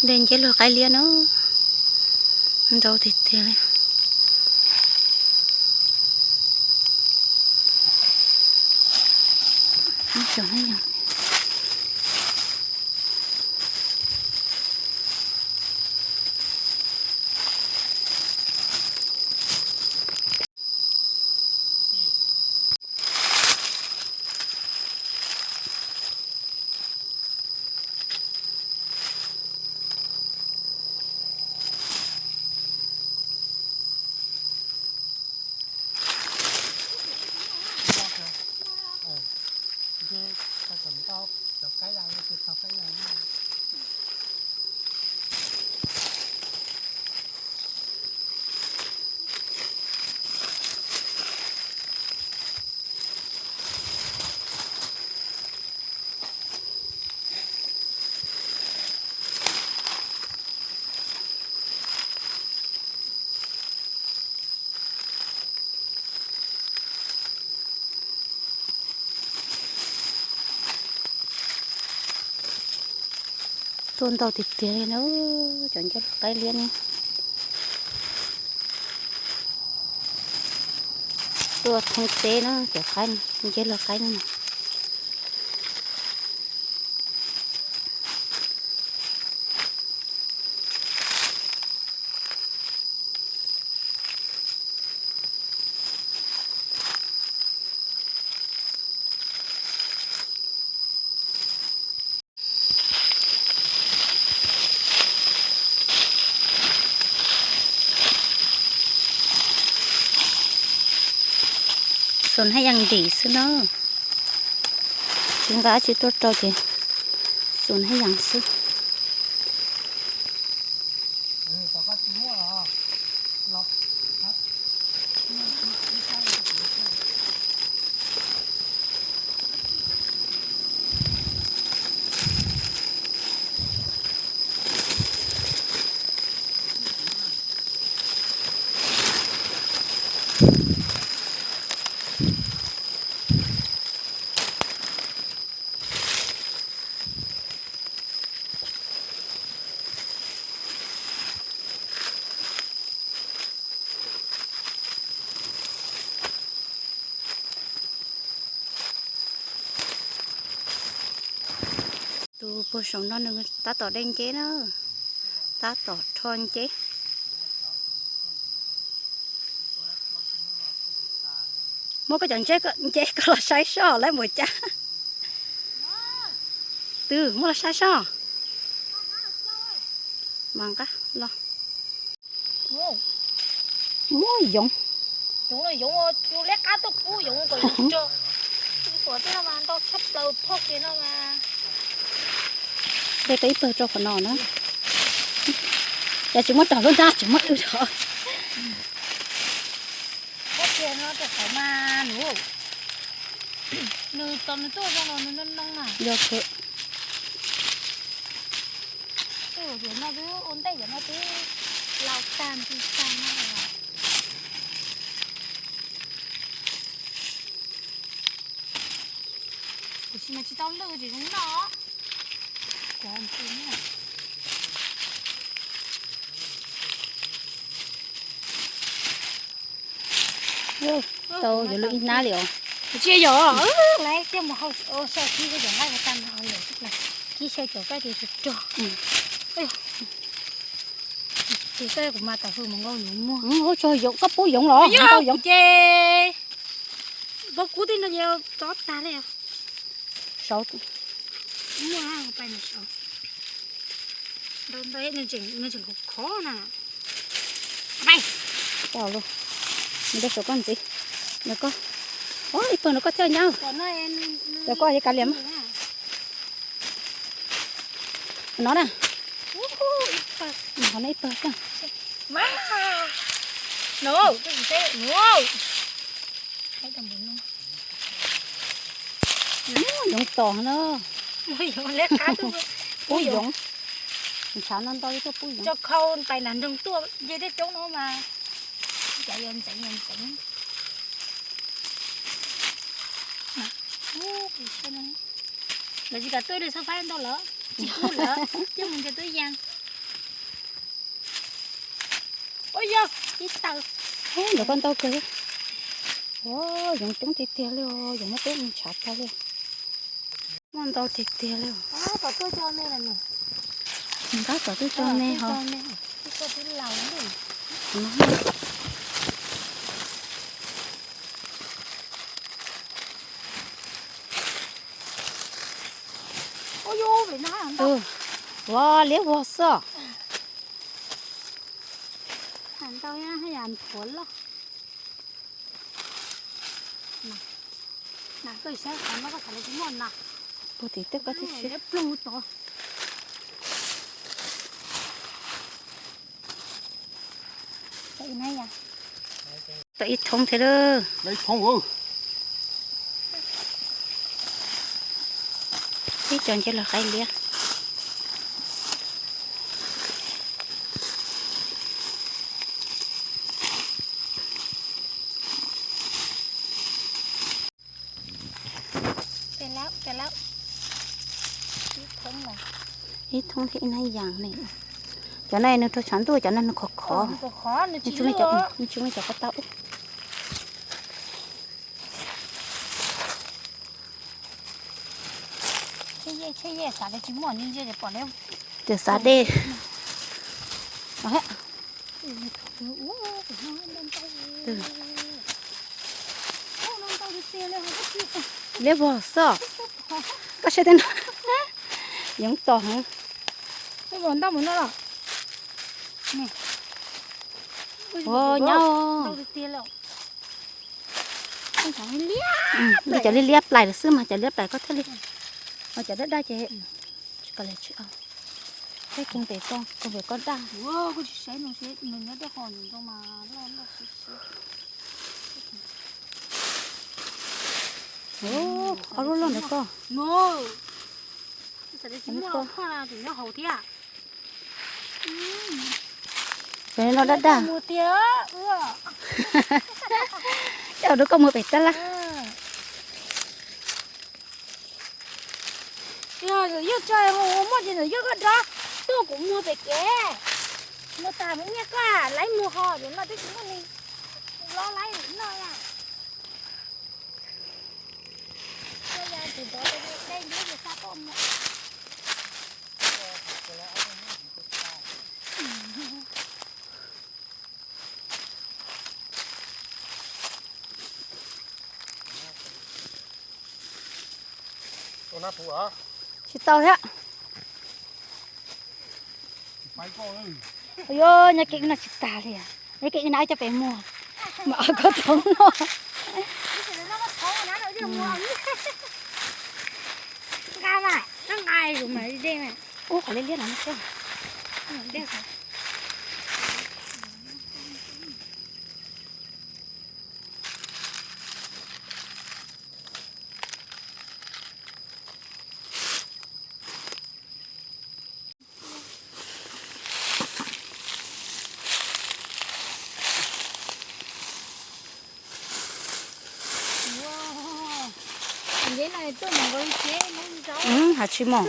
Dej nceb luag qaib liab no, ntau tiag tiag li. Tuaj ntau tiag tiag li na, cov nceb luag qaib liab no. Tuaj thoob teb na, cov qaib, nceb luag qaib no. Xus haj yam ntim xwb na. Tsis nqa dab tsi tuaj rau ces xus haj yam xwb. Tus puag saum no nws tab tom de nceb na, tab tom rho nceb. Muab koj cov nceb, nceb koj los saib soj lawm mus cas. Twb muab los saib soj. Mas nqa los. Muab yoov. Yoov, yoov, tus liab qab tuaj pub yoov kom yoov rog. Tus tuam tej no mas ntau tshaj plaws, phoj kiag no mas. Dej tau ib pawg rau qhov no na. Yog tsis muab rog lub nrab tsis muab wb rog. Phoj kiag no rau qhov mas nws, nws tos nws tuaj zoo los nws noo noo na. Yog kawg. Twb ua ntej cov no twb laus tag ntxi tag no. Tiam sis mas tsis tau lwj tsis zoo noj. Tau yuav lwj ib hnab li os. Tsis yog, lawv thiaj mus hau xyaw kib xyaw cov nqaij ko tag, kib xyaw cov nqaij rog rog. Ces koj kuv mas tam hwm mus nkaus yoov muag. Ua tsaug yoov, koj pub yoov los? Ntau yoov ces pob kub tej no ces txob tag li. Saud. Muaj pais nws saud. Ntau ntau, nws tseem khov khov na. Pais. Tau lawm. Nws rau saum koj ntxiv. Nws koj. Ib pawg nws koj thiaj nyab. Cov koj yeej kav liam mas. No na. Qhov no ib pawg thiab. Yoov tom no. Pub yoov. Ntshav no ntau li tuaj pub yoov. Tso khau pais nram nroog tuaj nce tej roob no mas. Cas yuav ntxeev yuav ntxeev. Lawv tsis kam tuaj li, xab faib ntau lawm, tsis pub lawm, coj mus nce tuaj yees. Ib taw. Ntawm koj ntau kawg. Ua, yoov coob tiag tiag li os, yoov muab teb ntshav tag li. Muaj ntau tiag tiag li. Ntab tom twb tso me ho. Ua liab vog xwb. Ntau ib yam nthuav loj. Ua tim tej koj thiab siab. Tau ib thoob thiab lawm. Ib co nce los qaib liab. Ib thoob thiab ib hnab yas ne. Cov no nws rau tshav ntuj, cov no nws khov khov. Nws tsis muaj cov ko taw ub. Ces xav dej. Liab vog xwb. Koj saib tej no. Yoov tom heev. Ua nyob. Cov liab liab plais lawm xwb mas cov liab plais koj thiaj li. Cov daj daj ces tsis kom li tsis. Peb koom pem koj, koom pem koj daj. Ob lub loj ntawd koj. Cov no daj daj. Coj rau koj mus pem tab laj. Yog yog tso mus muaj tsis ntawm yog koj rov tuaj kuv muag pem kev. Muag tas mus nyiaj koj laib muag ho no twb tsis muaj li. Los laib noj na. Tsis tau thiab. Yog nyob kev no tsis tas li. Nyob kev no coj pem muag. Mas koj thoob no. Ub, qhov liab liab no xwb. Hav tsis mos.